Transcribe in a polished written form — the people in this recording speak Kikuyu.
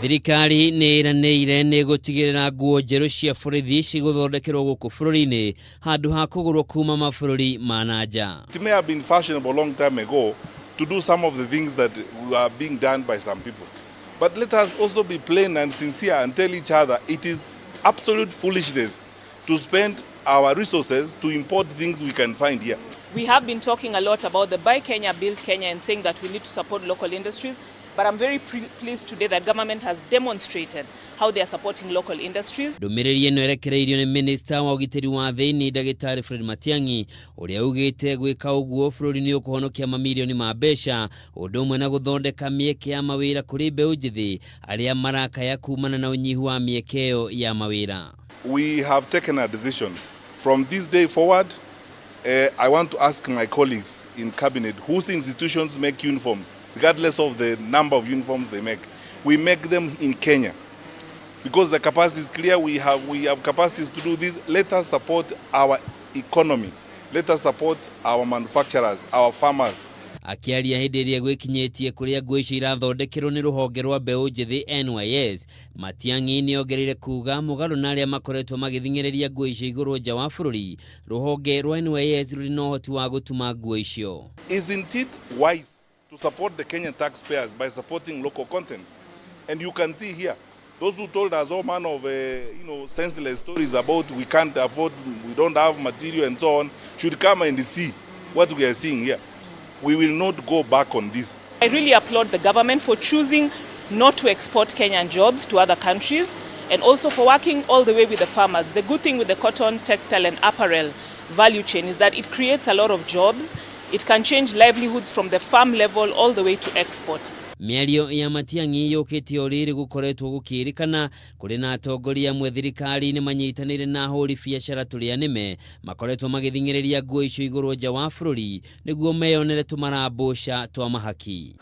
Thirikari nĩ ĩranĩire nĩ gũtigĩrĩra nguo njerũ cia borithi cigũthondekerwo gũkũ bũrũri-inĩ handũ ha kũgũrwo kuma mabũrũri ma na nja. It may have been fashionable a long time ago to do some of the things that were being done by some people. But let us also be plain and sincere and tell each other it is absolute foolishness to spend our resources to import things we can find here. We have been talking a lot about the Buy Kenya, Build Kenya and saying that we need to support local industries. But I'm very pleased today that government has demonstrated how they are supporting local industries. Ndũmĩrĩri ĩno ĩrekereirio nĩ minista wa ũgitĩri wa thĩinĩ ndagĩtarĩ Fred Matiang'i ũrĩa ugĩte gwĩka ũguo bũrũri nĩ ũkũhonokia mamirioni ma mbeca ũndũ ũmwe na gũthondeka mĩeke ya mawĩra kũrĩ mbeũ njĩthĩ arĩa marakaya kumana na ũnyihu wa mĩeke ĩyo ya mawĩra. We have taken a decision. From this day forward, I want to ask my colleagues in cabinet whose institutions make uniforms, regardless of the number of uniforms they make. We make them in Kenya. Because the capacity is clear, we have capacities to do this. Let us support our economy. Let us support our manufacturers, our farmers. Akĩaria hĩndĩ ĩrĩa gwĩkinyĩtie kũrĩa nguo icio irathondekerwo nĩ rũhonge rwa mbeũ njĩthĩ NYS, Matiang'i nĩ ongereire kuga mũgarũ na arĩa makoretwo magĩthing'ĩrĩria nguo icio igũrũ nja wa bũrũri, rũhonge rwa NYS rũrĩ na ũhoti wa gũtuma nguo icio. Isn't it wise to support the Kenyan taxpayers by supporting local content? And you can see here, those who told us all manner of senseless stories about we can't afford, we don't have material and so on, should come and see what we are seeing here. We will not go back on this. I really applaud the government for choosing not to export Kenyan jobs to other countries and also for working all the way with the farmers. The good thing with the cotton, textile and apparel value chain is that it creates a lot of jobs. It can change livelihoods from the farm level all the way to export. Mĩario ya Matiang'i yũkĩte o rĩrĩ gũkoretwo gũkĩrĩkana kũrĩ na atongoria amwe thirikari-inĩ manyitanĩire na ahũri biacara tũrĩa nĩme makoretwo magĩthing'ĩrĩria nguo icio igũrũ nja wa bũrũri nĩguo meyonere tũmarambũca twa mahaki.